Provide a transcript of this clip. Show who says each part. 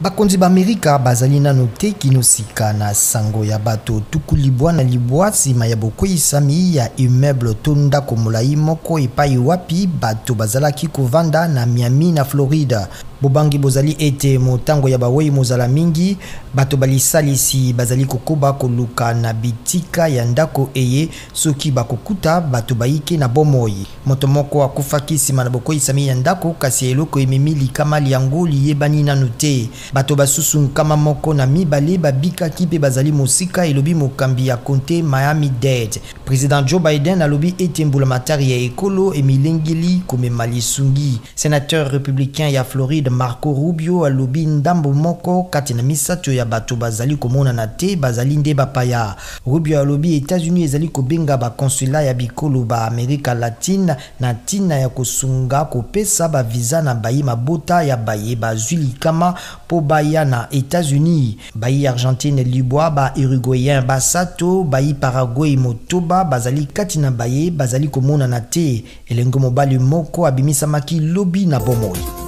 Speaker 1: Bakonzi ba Amerika bazali nano te kino sika na sango ya bato 99 nsima ya bokweyisami ya immeuble to ndako molayi moko epayi wapi bato bazalaki kovanda na Miami na Floride. Bobangi bozali ete motango ya bawei mozala mingi. Bato ba lisalisi bazali kokoba koluka na bitika ya ndako eye soki bakokuta bato bayike na bomoi. Moto moko akufaki nsima na bokweyisami ya ndako, kasi eloko ememi likama lyango liyebani nanu te. Bato basusu 102 babikaki mpe bazali mosika, elobi mokambi ya comte Miami-Dade. President Joe Biden alobi ete mbulamatari ya ekolo emilengeli komema lisungi. Senateur republicain ya Floride Marco Rubio alobi ndambo moko kati na misato ya bato bazali komonana te bazali nde bapaya. Rubio alobi Etats-Unis ezali kobenga ba consulat ya bikolo ba Amerika latine na ntina ya kosunga kopesa ba visa na bayi mabota ya baye bazwi likama mpo baya na Etats-Unis. Bayi Argentine libwa, ba Uruguayen basato, bayi Paraguay motoba bazali kati na baye bazali komonana te. Elenge mobali moko abimisamaki lobi na bomoi.